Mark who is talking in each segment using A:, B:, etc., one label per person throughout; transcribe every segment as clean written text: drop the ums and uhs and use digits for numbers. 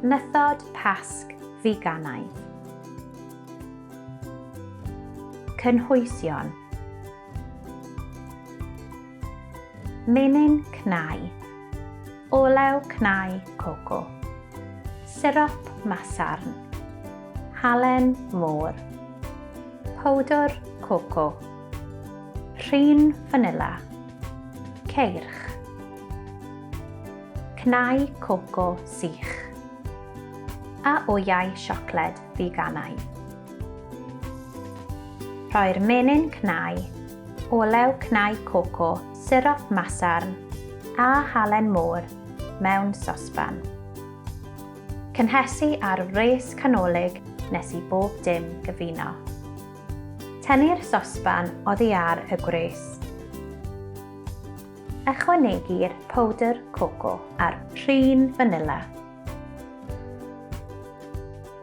A: Nythod Pasg figanaidd. Cynhwysion. Menyn cnau. Olew cnau coco. Sirop masarn. Halen môr. Powdr coco. Rhin fanila. Ceirch. Cnau coco sych. A wyau siocled figanaidd. Rhoi'r menyn cnau, olew cnau coco, sirop masarn a halen môr mewn sosban. Cynhesu ar wres canolig nes i bob dim gyfuno. Tynnu'r sosban oddi ar y gwres. Ychwanegu'r powdr coco a'r rhin fanila.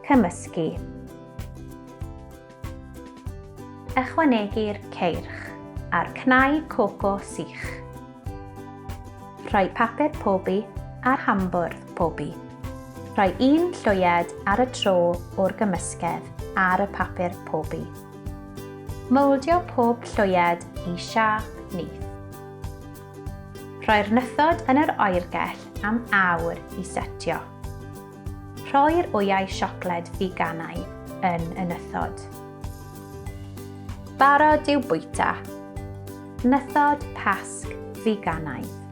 A: Cymysgu. Ychwanegu'r ceirch a'r cnau coco sych. Rhoi papur pobi ar hambwrdd pobi. Rhoi un llwyed ar y tro o'r gymysgedd ar y papur pobi. Mowldio pob llwyed i siâp nyth. Rhoi'r nythod yn yr oergell am awr i setio. Rhoi'r wyau siocled figanaidd yn y nythod. Barod i'w bwyta. Nythod Pasg figanaidd.